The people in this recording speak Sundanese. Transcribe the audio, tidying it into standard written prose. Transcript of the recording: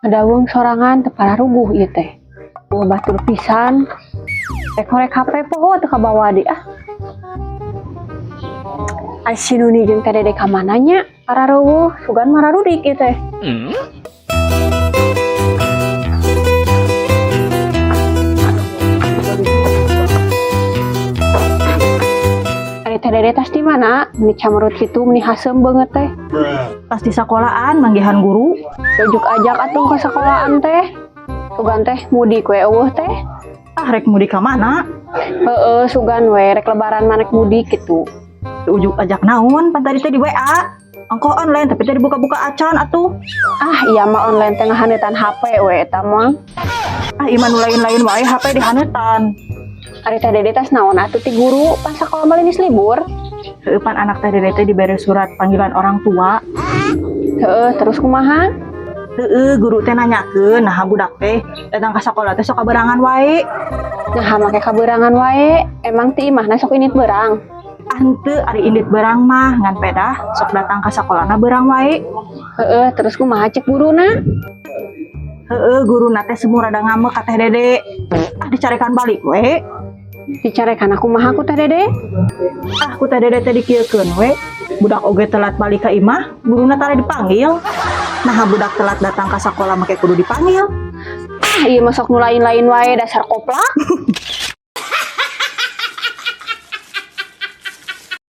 Ngadaweung sorangan teu pararuguh ieu teh. Eueuh batur pisan. Rek horek HP poho teu kabawa deui ah. Ai si Nuni jeung Teh Dede ka mana nya? Arareuweuh, sugan mararudik ieu teh. Ari Teh Dede tas di mana? Meni camerut kitu, meni haseum beungeut teh. Tas di sekolahan manggihan guru. Rujuk ajak atuh ka sekolahan teh. Sugan teh mudik we eueuh teh. Ah, rek mudik ka mana? Heeh, sugan we rek lebaran manek mudik gitu. Ujuk ajak naon pan tadi teh di WA. Ongkoh online tapi teh dibuka-buka acan atuh. Ah, iya mah online teh ngahaneutan HP we eta mah. Ah, iman nu lain-lain wae HP dihaneutan. Ari Teh Dede tas naon atuh ti guru pas sakola mah geus libur. Heueuh, pan anak Teh Dede teh dibere surat panggilan orang tua. Heeh, terus kumaha? Heueuh, guru teh nanyakeun nah budak teh datang ka sakola teh sok kaberangan wae. Nah, make kaberangan wae. Emang ti imahna sok indit berang. Ah, henteu ari indit berang mah, ngan pedah sok datang ka sakolana berang wae. Heeh, terus kumaha cek guruna? Heeh, guruna teh semua rada ngambek ka Teh Dede. Ah, dicarekan balik we. Dicarekan aku kumaha ku Teh Dede? Ah, ku Teh Dede teh dikieukeun we. Budak oge telat balik ka imah, guruna tara dipanggil. Nah, budak telat datang ka sakola make kudu dipanggil. Ah, ieu mah sok nu lain-lain wae, dasar koplak.